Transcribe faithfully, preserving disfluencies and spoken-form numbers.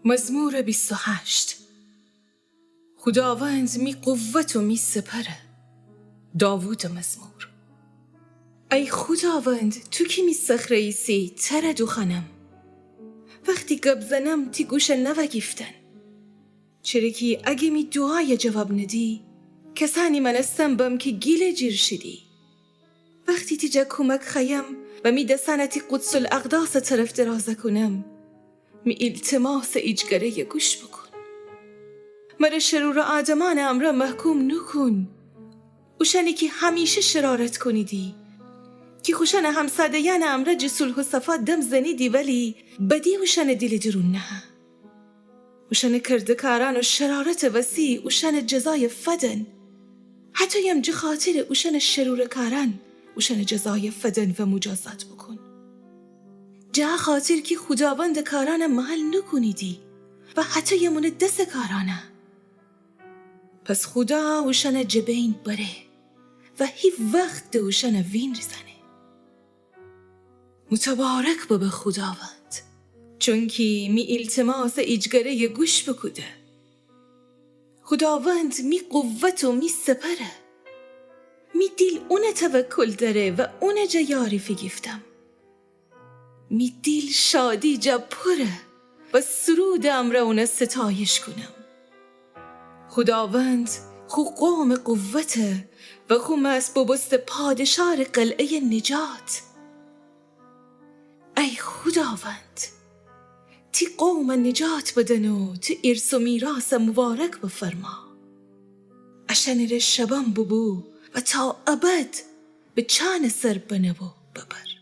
مزمور بیست و هشت. خوداوند می قوت و می سپره. داوودٚ مزمور. ای خوداوند، تو کی می صخره ایسی، تره دوخوأنم. وختی گب زنم، تی گوشه نوأگیفتن. چره کی اگه می دوعایه جواب ندی، کسأنی مأنستن بم کی گیله جیر شیدی. وختی تی جا کومک خوأیم و می دسأنه تی قدس الاقداسٚ طرف درازه کونم، می ایلتماسٚ ایجگره‌یه گوش بوکون. مره شرورٚ آدمأنٚ امرأ محکوم نوکون، اوشأنی کی همیشه شرارت کونیدی، کی خوشأنٚ همساده‌یأنٚ امرأ جٚه صلح و صفا دم زنیدی، ولی بدی اوشأنٚ دیلٚ دورون نهه. اوشأنٚ کرده‌کارأن و شرارتٚ وسی اوشأنٚ جزایه فدن. هطویم جٚه خاطرٚ اوشأنٚ شرورٚ کارأن اوشأنٚ جزایه فدن و موجازات بوکون. جٚه ا خاطر کی خوداوندٚ کارأنه محل نوکونیدی و هطویم اونٚ دسٚ کارأنه. پس خودا اوشأنه جٚه بین بره و هیوخت د اوشأنه وینریزأنه. متبارک ببه خوداوند، چونکی می ایلتماسٚ ایجگره‌یه گوش بوکوده. خوداوند می قوت و می سپره. می دیل اونه توکل دأره و اونه جا یاری فیگیفتم. می دیل شادی جا پوره و سرودٚ امرأ اونه ستایش کونم. خوداوند خو قومٚ قوته و خو مسح ببوسته پادشارٚ قلعه‌یٚ نجات. ای خوداوند، تی قومه نجات بدن و تی ارث و میراثه مبارک بفرما. اشأنٚره شبان ببو و تا ابد به چانٚ سر بنه و ببر.